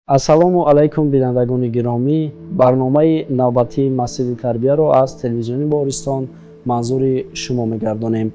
Ассалому алайкум, бинандагони гиромӣ. Барномаи навбатии Масҷиди тарбияро аз телевизиони Баҳористон манзури шумо мегардонем.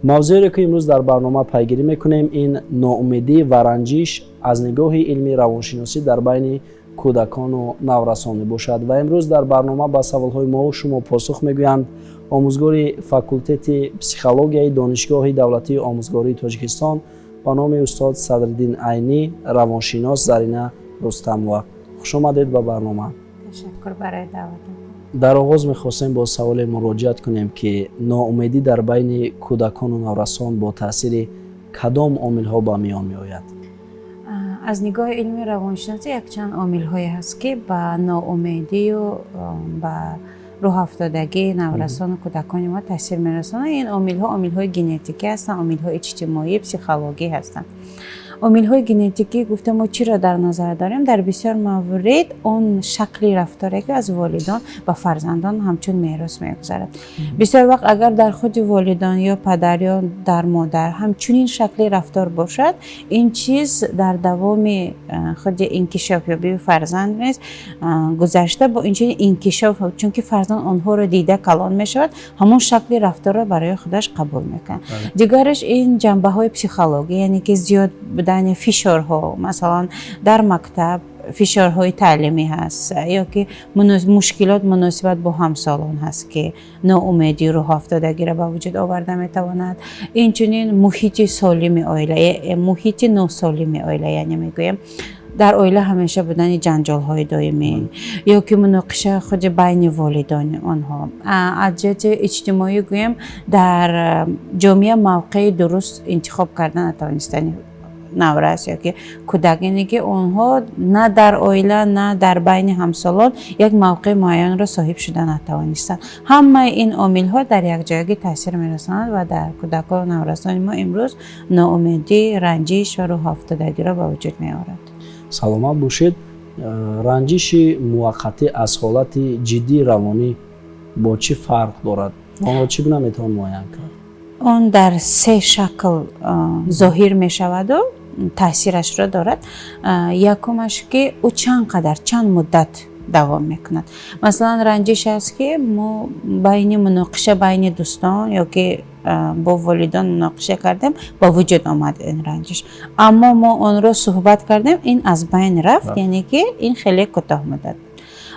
Мавзӯеро, ки имрӯз дар барнома пайгирӣ мекунем, ин ноумедӣ ва ранҷиш аз нигоҳи илми равоншиносӣ дар байни кӯдакону наврасон мебошад. Ва имрӯз дар барнома ба саволҳои мову шумо посух мегӯянд омӯзгори факултети психологияи Донишгоҳи давлатии омӯзгории Тоҷикистон ба номи устод Садриддин Айнӣ, равоншинос Зарина Рустамова. Хушомадед ба барнома. Ташаккур барои даъватон. Дар оғоз мехостем бо саволе муроҷиат кунем, ки ноумедӣ дар байни кӯдакону наврасон бо таъсири кадом омилҳо ба миён меояд? Аз нигоҳи илми равоншиносӣ якчанд омилҳое ҳаст, ки ба ноумедию ба рӯҳафтодагии наврасону кӯдакони мо таъсир мерасонанд. Ин омилҳо омилҳои генетикӣ ҳастанд, омилҳои иҷтимоӣ, психологӣ ҳастанд. Омилҳои генетикӣ гуфта, мо чиро дар назар дорем? Дар бисёр маврид он шакли рафторе, ки аз волидон ба фарзандон ҳамчун мерос мегузарад. Бисёр вақт агар дар худи волидон, ё падар, ё дар модар ҳамчунин шакли рафтор бошад, ин чиз дар давоми худи инкишофёбии фарзанд низ гузашта бо инчунин инкишоф, чунки фарзанд онҳоро дида калон мешавад, ҳамон шакли рафторро барои худаш қабул мекунад. Дигараш ин ҷанбаҳои психологӣ, яъне ки зиёд будани фишорҳо, масалан, дар мактаб фишорҳои таълимӣ ҳаст ё ки мушкилот муносибат бо ҳамсолон ҳаст, ки ноумедӣ, рӯҳафтодагиро ба вуҷуд оварда метавонад. Инчунин муҳити солими оила, муҳити носолими оила, яъне мегӯем, дар оила ҳамеша будани ҷанҷолҳои доимӣ ё ки муноқиша худи байни волидони онҳо. Аз ҷиҳати иҷтимоӣ гӯем, дар ҷомеа мавқеи дуруст интихоб карда натавонистани наврас ё ки кӯдак, яъне ки онҳо на дар оила, на дар байни ҳамсолон як мавқеи муайянро соҳиб шуда натавонистанд. Ҳамаи ин омилҳо дар якҷоягӣ таъсир мерасонанд ва дар кӯдакону наврасони мо имрӯз ноумедӣ, ранҷиш ва рӯҳафтодагиро ба вуҷуд меорад. Саломат бошед. Ранҷиши муваққатӣ аз ҳолати ҷиддии равонӣ бо чӣ фарқ дорад? Онро чӣ гуна метавон муайян кард? Он дар се шакл зоҳир мешаваду таъсирашро дорад. Якумаш, ки ӯ чанд қадар, чанд муддат давом мекунад. Масалан, ранҷиш аст, ки мо байни муноқиша байни дӯстон ё ки бо волидон муноқиша кардем, ба вуҷуд омад ин ранҷиш, аммо мо онро суҳбат кардем, ин аз байн рафт, яъне ки ин хеле кӯтоҳ муддат.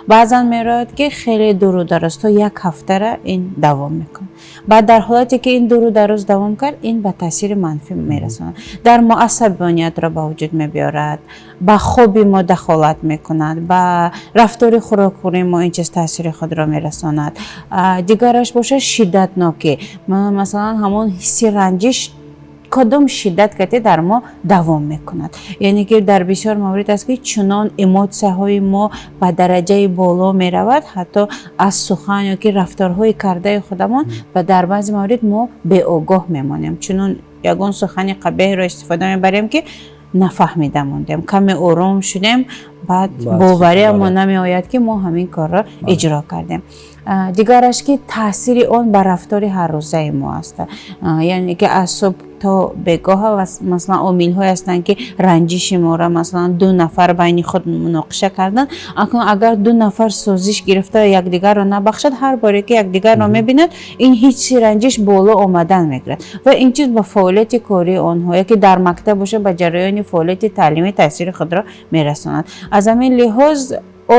Баъзан мерояд, ки хеле дуру дароз, то як ҳафтара ин давом мекунад. Баъд дар ҳолате ки ин дуру дароз давом кард, ин ба таъсири манфӣ мерасонад, дар мо асабониятро ба вуҷуд мебиёрад, ба хоби мо дахолат мекунад, ба рафтори хӯрокхӯрии мо ин чиз таъсири худро мерасонад. Дигараш бошад шиддатнокӣ, масалан, ҳамон ҳисси ранҷиш кадом шиддат кате дар мо давом мекунад, яъне ки дар бисёр маврид аст, ки чунон эмотсияҳои мо ба дараҷаи боло меравад, ҳатто аз сухан ё ки рафторҳои кардаи худамон ва дар баъзе маврид мо беогоҳ мемонем, чунон ягон сухани қабеҳро истифода мебарем, ки нафаҳмида мондем. Каме ором шудем, баъд бовариамон намеояд, ки мо ҳамин корро иҷро кардем. Дигараш, ки таъсири он ба рафтори ҳаррӯзаи мо аст, яъне ки аз субҳ то бегоҳа. Масалан, омилҳое ҳастанд, ки ранҷиши моро, масалан, ду нафар байни худ муноқиша карданд. Акнун агар ду нафар созиш гирифта якдигарро набахшад, ҳар боре ки якдигарро мебинад, ин ҳисси ранҷиш боло омадан мегирад ва ин чиз ба фаъолияти кории онҳо яке дар мактаб бошад, ба ҷараёни фаъолияти таълимӣ таъсири худро мерасонад. Аз ҳамин лиҳоз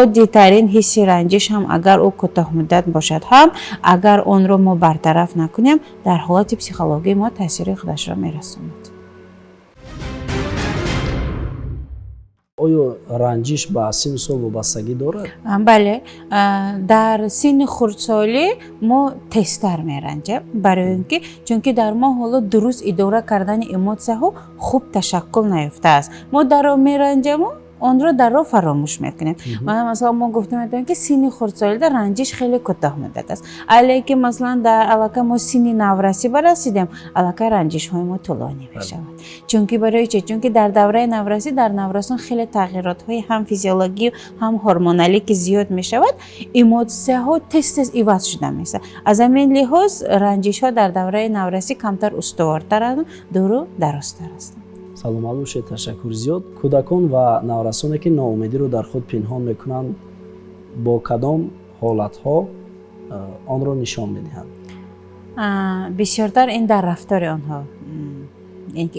оддитарин ҳисси ранҷиш ҳам, агар ӯ кӯтоҳмуддат бошад ҳам, агар онро мо бартараф накунем, дар ҳолати психологии мо таъсири худашро мерасонад. Оё ранҷиш ба синну сол вобастагӣ дорад? Бале, дар синни хурдсолӣ мо тезтар меранҷем, барои он ки чунки дар мо ҳоло дуруст идора кардани эмотсияҳо хуб ташаккул наёфтааст. Мо дарро меранҷему онро дарро фаромӯш мекунем. Масалан, мо гуфта метавонем, ки синни хурдсолида ранҷиш хеле кӯтоҳ муддат аст, лекин, масалан, дар аллакай мо синни наврасӣ барасидем, аллакай ранҷишҳои мо тӯлонӣ мешавад. Чунки барои чи? Чунки дар давраи наврасӣ дар наврасон хеле тағйиротҳои ҳам физиологию ҳам ҳормоналӣ ки зиёд мешавад, эмотсияҳо тез тез иваз шуда меистад. Аз ҳамин лиҳоз ранҷишҳо дар давраи наврасӣ камтар устувортаранд, дуру дарозтар ҳастанд. Саломат бошед, ташаккури зиёд. Кӯдакон ва наврасоне, ки ноумедиро дар худ пинҳон мекунанд, бо кадом ҳолатҳо онро нишон медиҳанд? Бисёртар ин дар рафтори онҳо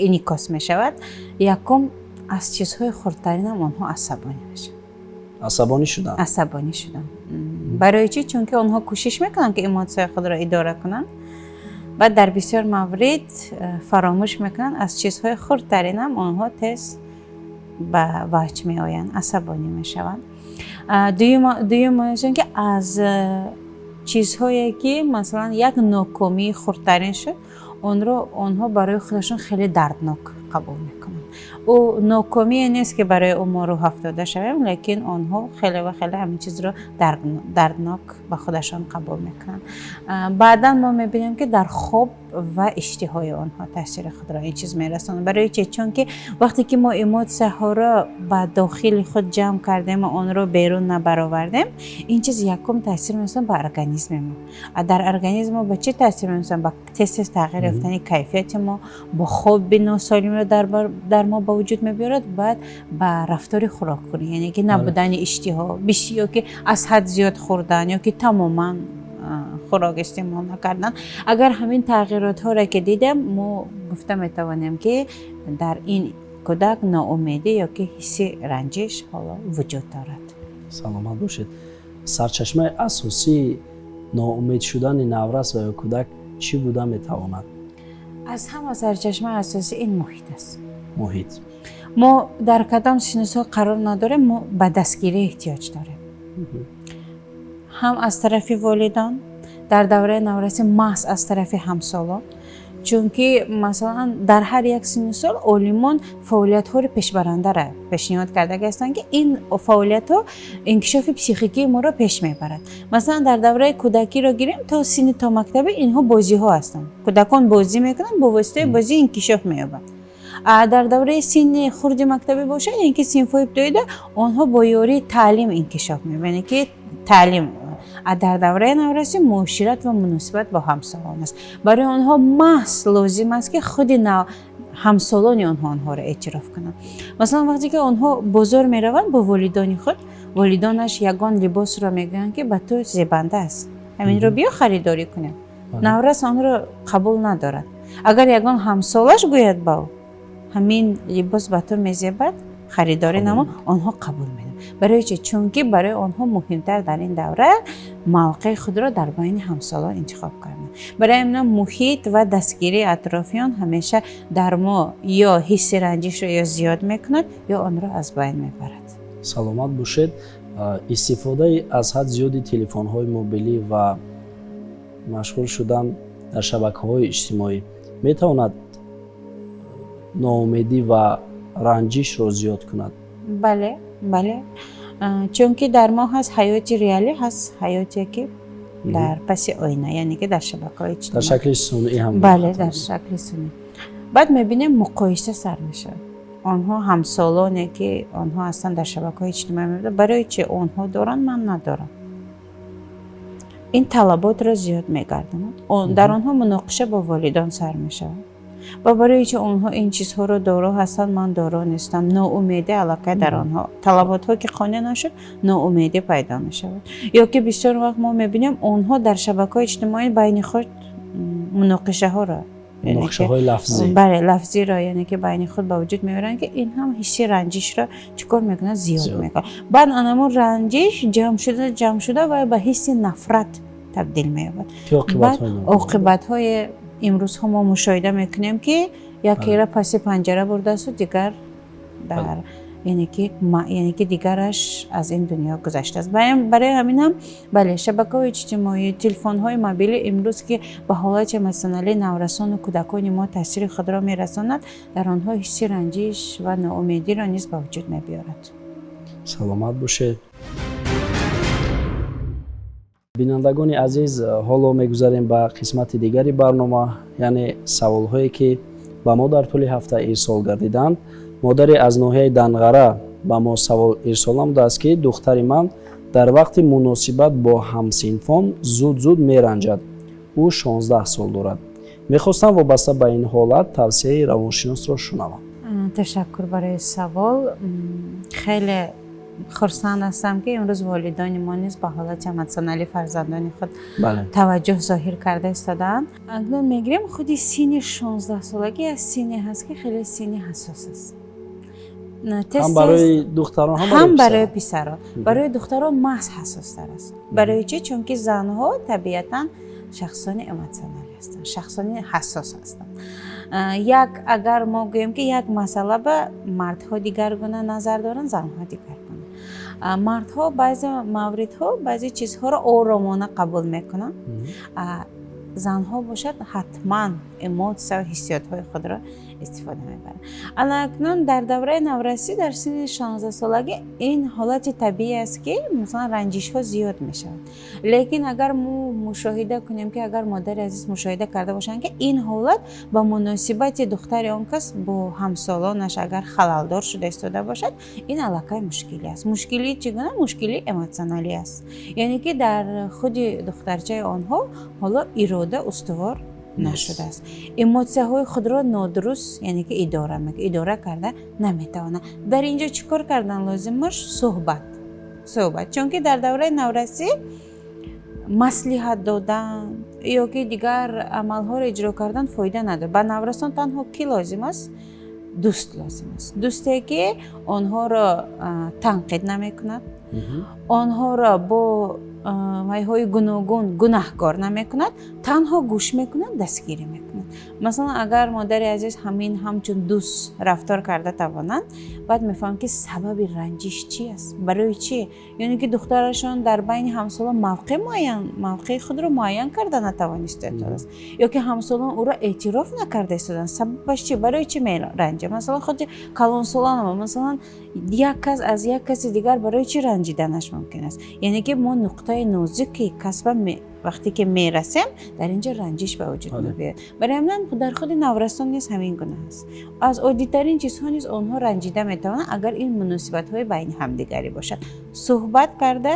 инъикос мешавад. Якум, аз чизҳои хурдтаринам онҳо асабонӣ мешаванд. Асабонӣ шуданд? Асабонӣ шуданд. Барои чӣ? Чунки онҳо кӯшиш мекунанд, ки эмотсияи худро идора кунанд, баъд дар бисёр маврид фаромӯш мекунанд. Аз чизҳои хурдтаринам онҳо тез ба ваҷ меоянд, асабонӣ мешаванд. Дуюм, ки аз чизҳое, ки масалан як нокомии хурдтарин шуд, онро онҳо барои худашон хеле дарднок қабул мекунанд. Ӯ нокомие нест, ки барои ӯ мо рӯҳафтода шавем, лекин онҳо хеле ва хеле ҳамин чизро дарднок ба худашон қабул мекунанд. Баъдан мо мебинем, ки дар хоб ва иштиҳои онҳо таъсири худро ин чиз мерасонад. Барои чи? Чунки вақте ки мо эмотсияҳоро ба дохили худ ҷамъ кардем ва онро берун набаровардем, ин чиз якум таъсир мерасонад ба организми мо. А дар организми мо ба чӣ таъсир мерасонад? Ба тез тез тағйир ёфтани кайфияти мо, бо хоби носолимро дар мо ба вуҷуд мебиёрад, баъд ба рафтори хӯрокхӯрӣ, яъне ки набудани иштиҳо, ё ки аз ҳад зиёд хӯрдан, ё ки тамоман хӯрок истеъмол накардан. Агар ҳамин тағйиротҳоро ки дидем, мо гуфта метавонем, ки дар ин кӯдак ноумедӣ ё ки ҳисси ранҷиш ҳоло вуҷуд дорад. Саломат бошед. Сарчашмаи асосии ноумед шудани наврас ва ё кӯдак чӣ буда метавонад? Аз ҳама сарчашмаи асосӣ ин муҳит аст. Муҳит. Мо дар кадом синну сол қарор надорем, мо ба дастгирӣ эҳтиёҷ дорем, ҳам аз тарафи волидон, дар давраи наврасӣ маҳз аз тарафи ҳамсолон. Чунки масалан дар ҳар як синну сол олимон фаъолиятҳои пешбарандара пешниҳод кардаги ҳастанд, ки ин фаъолиятҳо инкишофи психикии моро пеш мебарад. Масалан, дар давраи кӯдакиро гирем, то синни томактабӣ, инҳо бозиҳо ҳастанд. Кӯдакон бозӣ мекунанд, бо воситаи бозӣ инкишоф меёбанд. Дар давраи синни хурди мактабӣ бошад, яъне ки синфҳои ибтидоида, онҳо бо ёрии таълим инкишоф меёбанд, яъне ки таълим. А дар давраи наврасӣ муошират ва муносибат бо ҳамсолон аст. Барои онҳо маҳз лозим аст, ки худи ҳамсолони онҳо онҳоро эътироф кунанд. Масалан, вақте ки онҳо бозор мераванд бо волидони худ, волидонаш ягон либосро мегӯянд, ки ба ту зебанда аст, ҳаминро биё харидорӣ кунем, наврас онро қабул надорад. Агар ягон ҳамсолаш гӯяд ба ӯ, ҳамин либос ба ту мезебад, харидорӣ намо, онҳо қабул менамоянд. Барои чи? Чунки барои онҳо муҳимтар дар ин давра мавқеи худро дар байни ҳамсолон интихоб кардан. Барои ҳамина муҳит ва дастгирии атрофиён ҳамеша дар мо ё ҳисси ранҷишро ё зиёд мекунад, ё онро аз байн мебарад. Саломат бошед. Истифодаи аз ҳад зиёди телефонҳои мобилӣ ва машғул шудан дар шабакаҳои иҷтимоӣ метавонад ноумедӣ ва ранҷишро зиёд кунад? Бале, чунки дар мо ҳаст ҳаёти реалӣ, ҳаст ҳаёте, ки дар паси оина, яъне ки дар шабакаҳои дар шакли сунъӣ ҳам. Бале, дар шакли сунъӣ. Баъд мебинем, муқоиса сар мешавад. Онҳо ҳамсолоне, ки онҳо ҳастанд, дар шабакаҳои иҷтимоӣ мебинанд, барои чи онҳо доранд, ман надорам? Ин талаботро зиёд мегардонад. Дар онҳо муноқиша бо волидон сар мешавад ва барои чи онҳо ин чизҳоро доро ҳастанд, ман доро нестам? Ноумедӣ аллакай дар онҳо, талаботҳо ки қонеъ нашуд, ноумедӣ пайдо мешавад. Ё ки бисёр вақт мо мебинем, онҳо дар шабакаҳои иҷтимоӣ байни худ муноқишаҳоро муноқишаҳои лафзӣ. Бале, лафзиро, яъне ки байни худ ба вуҷуд меоранд, ки ин ҳам ҳисси ранҷишро чӣ кор мекунад? Зиёд мекунад. Баъд анамун ранҷиш ҷамъ шуда, ҷамъ шуда ва ба ҳисси нафрат табдил меёбад. Баъд оқибатҳои имрӯзҳо мо мушоҳида мекунем, ки якера паси панҷара бурдаасту дигар дар яъне ки дигараш аз ин дунё гузаштааст. Барои ҳамин ҳам, бале, шабакаҳои иҷтимоӣ, телефонҳои мобилӣ имрӯз, ки ба ҳолати эмотсионалии наврасону кӯдакони мо таъсири худро мерасонад, дар онҳо ҳисси ранҷиш ва ноумедиро низ ба вуҷуд мебиёрад. Саломат бошед. Бинандагони азиз, ҳоло мегузарем ба қисмати дигари барнома, яъне саволҳое, ки ба мо дар тӯли ҳафта ирсол гардиданд. Модаре аз ноҳияи Данғара ба мо савол ирсол намудааст, ки духтари ман дар вақти муносибат бо ҳамсинфон зуд зуд меранҷад. Ӯ 16 сол дорад. Мехостам вобаста ба ин ҳолат тавсияи равоншиносро шунавам. Ташаккур барои савол. Хеле хурсанд ҳастам, ки имрӯз волидони мо низ ба ҳолати эмотсионалии фарзандони худ таваҷҷӯҳ зоҳир карда истодаанд. Акнун мегирем, худи синни 16-солагӣ аз синне ҳаст, ки хеле синни ҳассос аст. Ҳам барои духтарон, ҳам барои писарон. Барои духтарон маҳз ҳассостар аст. Барои чӣ? Чунки занҳо табиатан шахсони эмотсионалӣ ҳастанд, шахсони ҳассос ҳастанд. Як агар мо гӯем, ки як масъала ба мардҳо дигаргуна назар доранд, занҳо дигаргуна. Мардҳо баъзе мавридҳо баъзе чизҳоро оромона қабул мекунанд, занҳо бошад, ҳатман эмотсия ва ҳиссиётҳои худро истифода мебаранд. Ана акнун дар давраи наврасӣ, дар синни 16-солагӣ, ин ҳолати табиӣ аст, ки масалан ранҷишҳо зиёд мешавад. Лекин агар мо мушоҳида кунем, ки агар модари азиз мушоҳида карда бошанд, ки ин ҳолат ба муносибати духтари он кас бо ҳамсолонаш агар халалдор шуда истода бошад, ин аллакай мушкилӣ аст. Мушкилӣ чӣ гуна? Мушкилии эмотсионалӣ аст, яъне ки дар худи духтарчаи онҳо ҳоло ирода устувор нашудааст, эмотсияҳои худро нодуруст, яъне ки идора карда наметавонад. Дар ин ҷо чӣ кор кардан лозим бош? Суҳбат, суҳбат. Чунки дар давраи наврасӣ маслиҳат додан ё ки дигар амалҳоро иҷро кардан фоида надорад. Ба наврасон танҳо кӣ лозим аст? Дӯст лозим аст, дӯсте ки онҳоро танқид намекунад, онҳоро бо вайҳои гуногун гунаҳкор намекунад, танҳо гӯш мекунад, дастгирӣ мекунад. Масалан, агар модари азиз ҳамин ҳамчун дӯст рафтор карда тавонанд, баъд мефаҳманд, ки сабаби ранҷиш чи аст, барои чӣ, яъне ки духтарашон дар байни ҳамсолон мавқеъ муайян, мавқеи худро муайян карда натавонистааст ё ки ҳамсолон ӯро эътироф накарда истоданд. Сабабаш чи, барои чӣ меранҷад? Масалан, худи калонсолон, масалан, як кас аз як каси дигар барои чӣ ранҷиданаш мумкин аст? Яъне ки мо нуқтаи нозуки касба вақте ки мерасем, дар ин ҷо ранҷиш ба вуҷуд мебиёяд. Барои ҳамин дар худи наврасон низ ҳамин гуна аст. Аз оддитарин чизҳо низ онҳо ранҷида метавонанд, агар ин муносибатҳои байни ҳамдигарӣ бошад. Суҳбат карда,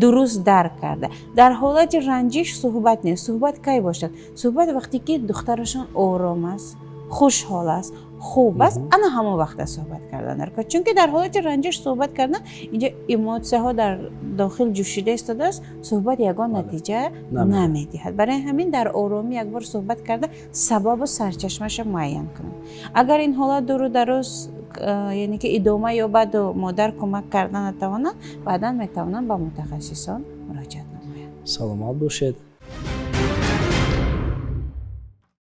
дуруст дарк карда. Дар ҳолати ранҷиш суҳбат нест. Суҳбат кай бошад? Суҳбат вақте ки духтарашон ором аст, хушҳол аст, хуб аст, ана ҳамон вақта суҳбат кардан дар кор. Чунки дар ҳолати ранҷиш суҳбат кардан, инҷо эмотсияҳо дар дохил ҷӯшида истодааст, суҳбат ягон натиҷа намедиҳад. Барои ҳамин дар оромӣ якбор суҳбат карда, сабабу сарчашмаша муайян кунанд. Агар ин ҳолат дуру дароз, яъне ки идома ёбаду модар кӯмак карда натавонад, баъдан метавонанд ба мутахассисон муроҷиат намоянд. Саломат бошед.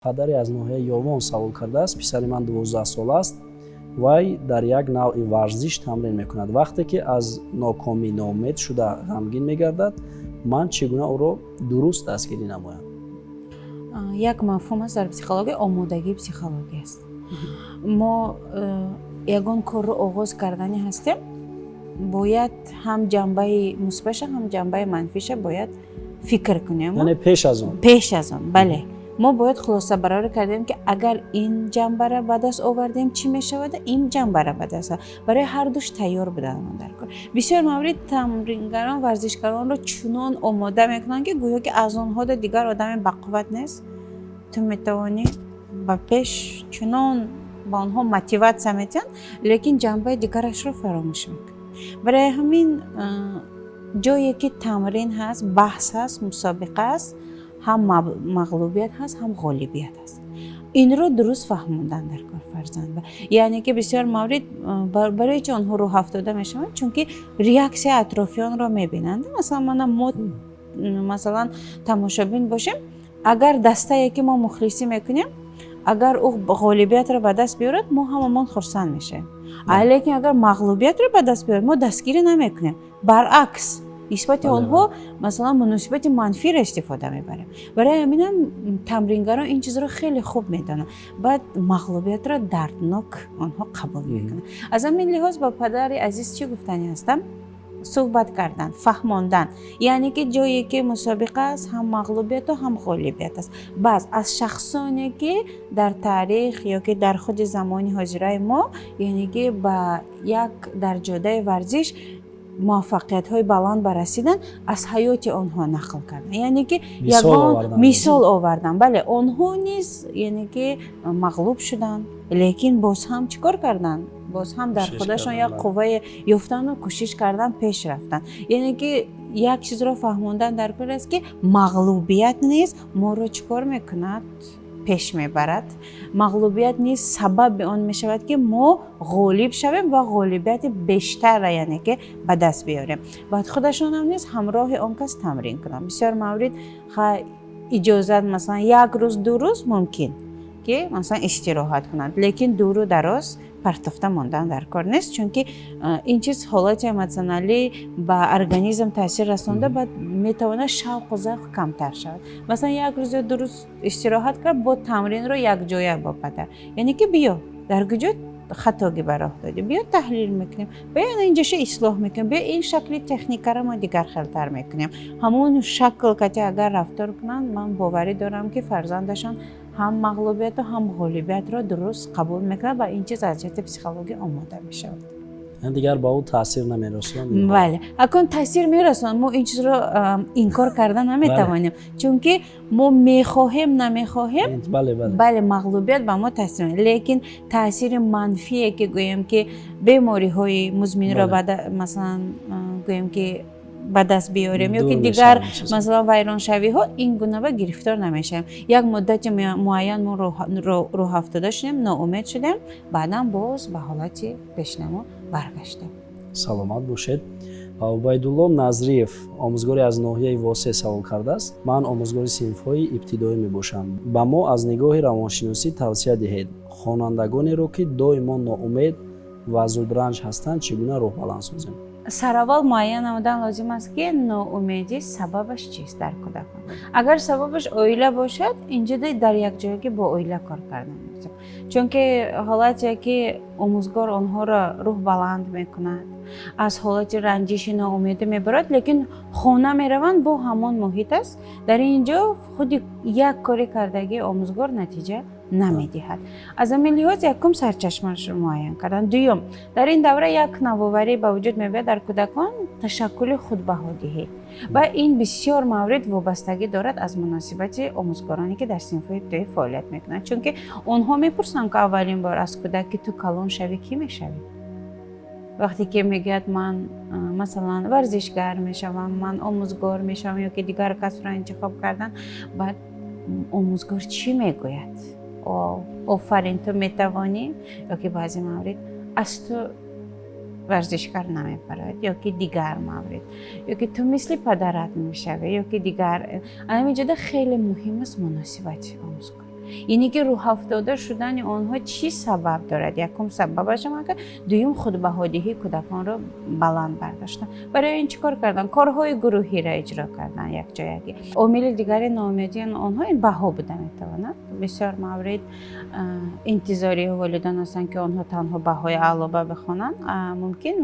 Падаре аз ноҳияи Ёвон савол кардааст: писари ман 12 сола аст, вай дар як навъи варзиш тамрин мекунад. Вақте ки аз нокомӣ ноумед шуда, ғамгин мегардад, ман чӣ гуна ӯро дуруст дастгирӣ намоям? Як мафҳум аст дар психология, омодагии психология аст. Мо ягон корро оғоз кардани ҳастем, бояд ҳам ҷанбаи мусбаша, ҳам ҷанбаи манфиша бояд фикр кунем. Яъне пеш аз он. Пеш аз он, бале. Мо бояд хулосабарорӣ кардем, ки агар ин ҷанбара ба даст овардем, чӣ мешавад, ин ҷанбара ба даст. Барои ҳардуш тайёр буданмон дар кор. Бисёр маврид тамрингарон варзишгаронро чунон омода мекунанд, ки гӯё ки аз онҳо дигар одаме бақувват нест, ту метавонӣ ба пеш, чунон ба онҳо мотиватсия медиҳанд, лекин ҷанбаи дигарашро фаромӯш мекунанд. Барои ҳамин ҷое ки тамрин ҳаст, баҳс ҳаст, мусобиқа аст, ҳам мағлубият ҳаст, ҳам ғолибият ҳаст. Инро дуруст фаҳмондан дар кор фарзанд. Яъне ки бисёр маврид барои чи онҳо рӯҳафтода мешаванд? Чунки реаксияи атрофиёнро мебинанд. Масалан, мана мо, масалан, тамошобин бошем, агар дастае ки мо мухлисӣ мекунем, агар ӯ ғолибиятро ба даст биёрад, мо ҳамамон хурсанд мешавем, лекин агар мағлубиятро ба даст биёрад, мо дастгирӣ намекунем, баръакс, нисбати онҳо, масалан, муносибати манфиро истифода мебарем. Барои ҳаминам тамрингарон ин чизро хеле хуб медонанд. Баъд мағлубиятро дарднок онҳо қабул мекунанд. Аз ҳамин лиҳоз ба падари азиз чӣ гуфтанӣ ҳастам? Суҳбат кардан, фаҳмондан, яъне ки ҷое ки мусобиқа аст, ҳам мағлубияту ҳам ғолибият аст. Баъз аз шахсоне ки дар таърих ё ки дар худи замони ҳозираи мо, яъне ки ба як дар ҷодаи варзиш Муваффақиятҳои баланд барасиданд, аз ҳаёти онҳо нақл кардан, яъне ки ягон мисол овардан. Бале, онҳо низ, яъне ки, мағлуб шуданд, лекин боз ҳам чӣ кор карданд? Боз ҳам дар худашон як қуввае ёфтану кӯшиш кардан, пеш рафтанд. Яъне ки як чизро фаҳмондан дар кор аст, ки мағлубият низ моро чӣ кор мекунад? Пеш мебарад. Мағлубият низ сабаби он мешавад, ки мо ғолиб шавем ва ғолибияти бештарра, яъне ки, ба даст биёрем. Баъд худашонам низ ҳамроҳи он кас тамрин кунанд. Бисёр маврид иҷозат, масалан, як рӯз, 2 рӯз мумкин ки, масалан, истироҳат кунанд, лекин дуру дароз партофта мондан дар кор нест, чунки ин чиз ҳолати эмотсионалӣ ба организм таъсир расонда, баъд метавонад шавқу завқ камтар шавад. Масалан, як рӯз ё 2 рӯз истироҳат кард, бо тамринро якҷоя бо падар, яъне ки биё, дар куҷо хатогӣ ба роҳ додӣ, биё, таҳлил мекунем, биё, инҷаша ислоҳ мекунем, биё, ин шакли техникаро мо дигар хелтар мекунем. Ҳамон шакл кати агар рафтор кунанд, ман боварӣ дорам, ки фарзандашон ҳам мағлубияту ҳам ғолибиятро дуруст қабул мекунад ва ин чиз аз ҷиҳати психология омода мешавад. Дигар ба ӯ таъсир намерасонад. Бале, акун таъсир мерасонад, мо ин чизро инкор карда наметавонем, чунки мо мехоҳем, намехоҳем, бале, мағлубият ба мо таъсир, лекин таъсири манфие ки, гӯем ки, бемориҳои музминро, масалан, гӯем ки, ба даст биёрем ё ки дигар, масалан, вайроншавиҳо, ин гуна ба гирифтор намешавем. Як муддати муайян мо рӯҳафтода шудем, ноумед шудем, баъдан боз ба ҳолати пешинамо баргаштем. Саломат бошед. Убайдулло Назриев, омӯзгоре аз ноҳияи Восе, савол кардааст: «Ман омӯзгори синфҳои ибтидоӣ мебошам. Ба мо аз нигоҳи равоншиносӣ тавсия диҳед. Хонандагонеро, ки доимо ноумед ва зудранҷ ҳастанд, чӣ гуна роҳбаланд созем?» Сараввал муайян намудан лозим аст, ки ноумедӣ сабабаш чист дар кӯдакон. Агар сабабаш оила бошад, инҷо дар якҷоягӣ бо оила кор кардан лозим, чунки ҳолате ки омӯзгор онҳоро рӯҳбаланд мекунад, аз ҳолати ранҷиши ноумедӣ мебарад, лекин хона мераванд, бо ҳамон муҳит аст. Дар ин ҷо худи як кори кардагии омӯзгор натиҷа намедиҳад. Аз ҳамин лиҳоз якум сарчашмаашро муайян кардан. Дуюм, дар ин давра як навоварӣ ба вуҷуд меояд дар кӯдакон: ташаккули худбаҳодиҳӣ. Ва ин бисёр маврид вобастагӣ дорад аз муносибати омӯзгороне, ки дар синфҳои ибтидоӣ фаъолият мекунанд, чунки онҳо мепурсанд, ки аввалин бор аз кӯдак, ки ту калон шавӣ, кӣ мешавӣ? Вақте ки мегӯяд, ман, масалан, варзишгар мешавам, ман омӯзгор мешавам ё ки дигар касбро интихоб кардан, баъд омӯзгор чӣ мегӯяд? «Офарин, ту метавонӣ», ё ки баъзе маврид «аз ту варзишгар намебарояд», ё ки дигар маврид, ё ки «ту мисли падарат мешавӣ», ё ки дигар. Ҳамин ҷода хеле муҳим аст муносибати омӯзгор, яъне ки рӯҳафтода шудани онҳо чӣ сабаб дорад. Якум сабабашам агар, дуюм, худбаҳодиҳии кӯдаконро баланд бардоштан. Барои ин чӣ кор кардан? Корҳои гурӯҳиро иҷро кардан якҷоягӣ. Омили дигари ноумедии онҳо ин баҳо буда метавонад. Бисёр маврид интизории волидон ҳастанд, ки онҳо танҳо баҳои аъло бихонанд. Мумкин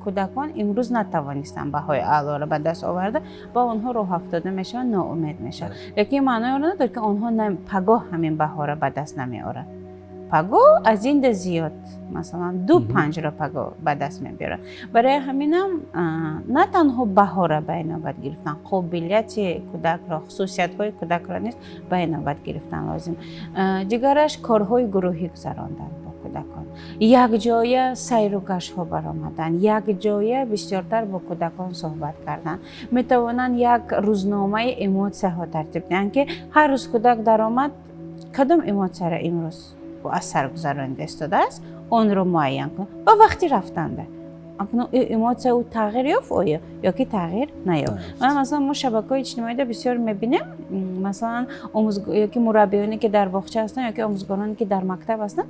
кӯдакон имрӯз натавонистанд баҳои аълоро ба даст оварда, ба онҳо рӯҳафтода мешаванд, ноумед мешаванд. Лекин маънои онро надорад, ки онҳо пагоҳ ҳамин баҳоро ба даст намеоранд. Пагоҳ аз ин да зиёд, масалан, ду панҷро пагоҳ ба даст мебиёранд. Барои ҳаминам на танҳо баҳора ба инобат гирифтан, қобилияти кӯдакро, хусусиятҳои кӯдакро низ ба инобат гирифтан лозим. Дигараш, корҳои гурӯҳӣ гузарондан бо кӯдакон, якҷоя сайру гаштҳо баромадан, якҷоя бисёртар бо кӯдакон суҳбат кардан. Метавонанд як рӯзномаи эмотсияҳо тартиб диҳанд, ки ҳар рӯз кӯдак даромад, кадом эмотсияро имрӯз аз сар гузаронида истодааст, онро муайян кун ва вақти рафтанда акнун эмотсия ӯ тағйир ёфт оё ё ки тағйир наёфт. Масалан, мо шабакаҳои иҷтимоида бисёр мебинем, масалан, ёки мураббиёне, ки дар боғча ҳастанд, ёки омӯзгороне, ки дар мактаб ҳастанд,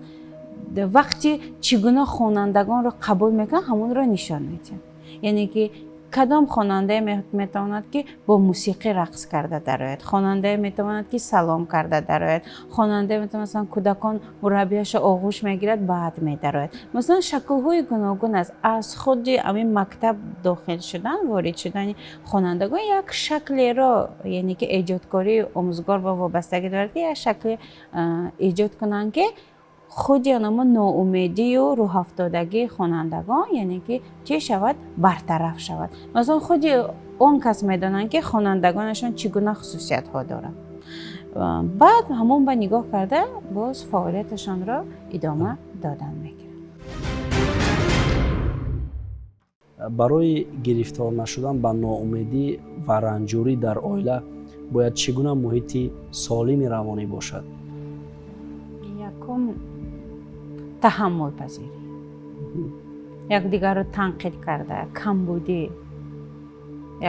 вақти чӣ гуна хонандагонро қабул мекунанд, ҳамонро нишон медиҳанд. Яъне ки кадом хонандае метавонад, ки бо мусиқӣ рақс карда дарояд, хонандае метавонад, ки салом карда дарояд, хонандае метавонад, масалан, кӯдакон мураббияшо оғӯш мегирад, баъд медарояд. Масалан, шаклҳои гуногун аст. Аз худи ҳамин мактаб дохил шудан, ворид шудани хонандагон як шаклеро, яъне ки эҷодкории омӯзгор ба вобастагӣ дорад, ки як шакле эҷод кунанд, ки Худи анамо ноумедию рӯҳафтодагии хонандагон, яъне ки чӣ шавад, бартараф шавад. Масалан, худи он кас медонанд, ки хонандагонашон чӣ гуна хусусиятҳо доранд. Баъд ҳамон ба нигоҳ карда, боз фаъолияташонро идома додан мекунанд. Барои гирифтор нашудан ба ноумедӣ ва ранҷурӣ дар оила бояд чӣ гуна муҳити солими равонӣ бошад? Якум, таҳаммулпазирӣ, якдигарро танқид карда, камбудӣ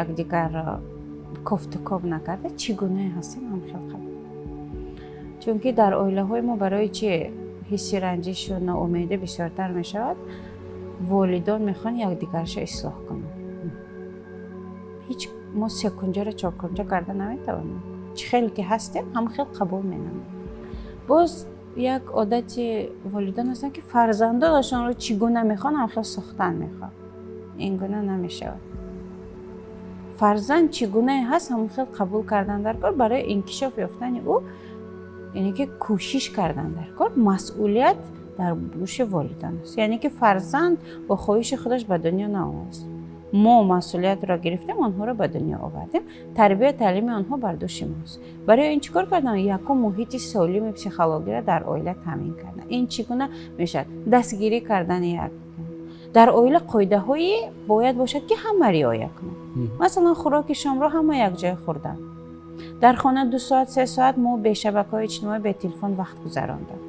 якдигарро кофтукоб накарда, чӣ гунае ҳастем, ҳамхел қабул. Чунки дар оилаҳои мо барои чи ҳисси ранҷишу ноумедӣ бисёртар мешавад? Волидон мехоҳанд якдигарша ислоҳ кунанд. Ҳеҷ мо секунҷаро чоркунҷа карда наметавонем. Чӣ хеле ки ҳастем, ҳам хел қабул менамоем. Боз як одати волидон ҳастанд, ки фарзандонашонро чӣ гуна мехоҳанд, ҳам хел сохтан мехоҳанд. Ин гуна намешавад. Фарзанд чӣ гунае ҳаст, ҳамон хел қабул кардан дар кор, барои инкишоф ёфтани ӯ, яъне ки кӯшиш кардан дар кор. Масъулият дар гӯши волидон аст, яъне ки фарзанд бо хоҳиши худаш ба дунё наомадааст. Мо масъулиятро гирифтем, онҳоро ба дунё овардем, тарбия, таълими онҳо бар дӯши мост. Барои ин чӣ кор кардам? Якум, муҳити солими психологиро дар оила таъмин кардан. Ин чӣ гуна мешавад? Дастгирӣ кардани як дар оила қоидаҳое бояд бошад, ки ҳама риоя кунанд. Масалан, хӯроки шомро ҳама якҷоя хӯрдан, дар хона 2 соат, 3 соат мо бе шабакаҳои иҷтимоӣ, бе телефон вақт гузарондам,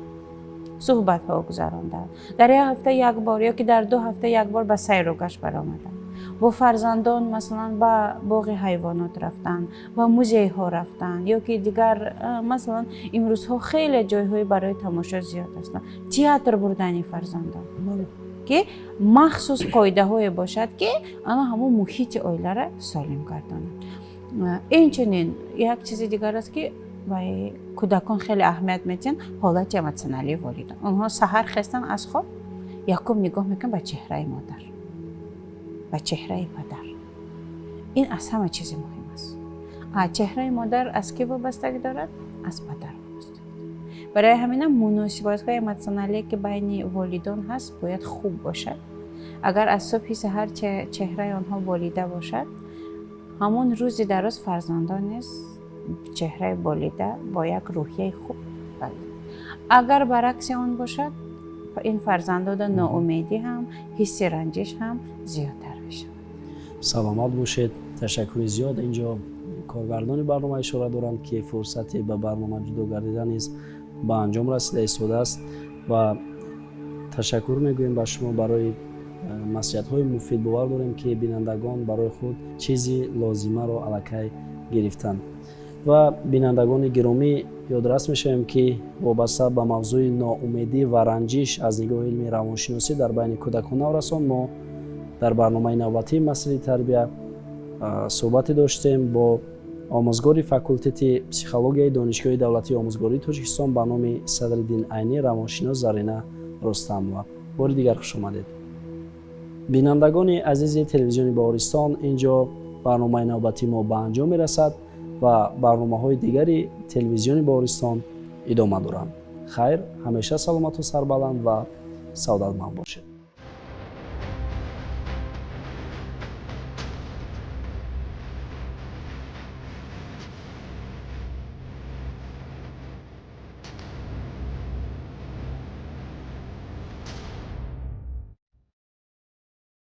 суҳбатҳо гузарондам, дар як ҳафта як бор ё ки дар 2 ҳафта як бор ба сайру гашт баромадам бо фарзандон, масалан, ба боғи ҳайвонот рафтан, ба музейҳо рафтан ё ки дигар. Масалан, имрӯзҳо хеле ҷойҳои барои тамошо зиёд ҳастанд, театр бурдани фарзандон, ки махсус қоидаҳое бошад, ки ана ҳамон муҳити оиларо солим гардонад. Инчунин як чизи дигар аст, ки вай кӯдакон хеле аҳамият медиҳанд: ҳолати эмотсионалии волидон. Онҳо саҳар хестан аз хоб, якум нигоҳ мекунанд ба чеҳраи модар, ба чеҳраи падар. Ин аз ҳама чизи муҳим аст. Чеҳраи модар аз кӣ вобастагӣ дорад? Аз падар вобастагӣ дорад. Барои ҳаминам муносибатҳои эмотсионалие, ки байни волидон ҳаст, бояд хуб бошад. Агар аз субҳи саҳар чеҳраи онҳо болида бошад, ҳамон рӯзи дароз фарзандон низ чеҳраи болида, бо як рӯҳияи хуб. Агар баръакси он бошад, ин фарзандода ноумедӣ ҳам, ҳисси ранҷиш ҳам зиёдтар мешавад. Саломат бошед, ташаккури зиёд. Инҷо коргардони барнома ишора доранд, ки фурсате ба барнома ҷудо гардида низ ба анҷом расида истодааст, ва ташаккур мегӯем ба шумо барои маслиҳатҳои муфид. Бовар дорем, ки бинандагон барои худ чизи лозимаро аллакай гирифтанд. Ва бинандагони гиромӣ, ёдрас мешавем, ки вобаста ба мавзӯи ноумедӣ ва ранҷиш аз нигоҳи илми равоншиносӣ дар байни кӯдакон, наврасон мо дар барномаи навбатии масъалаи тарбия суҳбате доштем бо омӯзгори факултети психологияи Донишгоҳи давлатии омӯзгории Тоҷикистон ба номи Садриддин Айнӣ, равоншинос Зарина Рустамова. Бори дигар хуш омадед. Бинандагони азизи телевизиони Баҳористон, ин ҷо барномаи навбатии мо ба анҷом мерасад ва барномаҳои дигари телевизиони Баҳористон идома доранд. Хайр, ҳамеша саломату сарбаланд ва саодатманд бошед.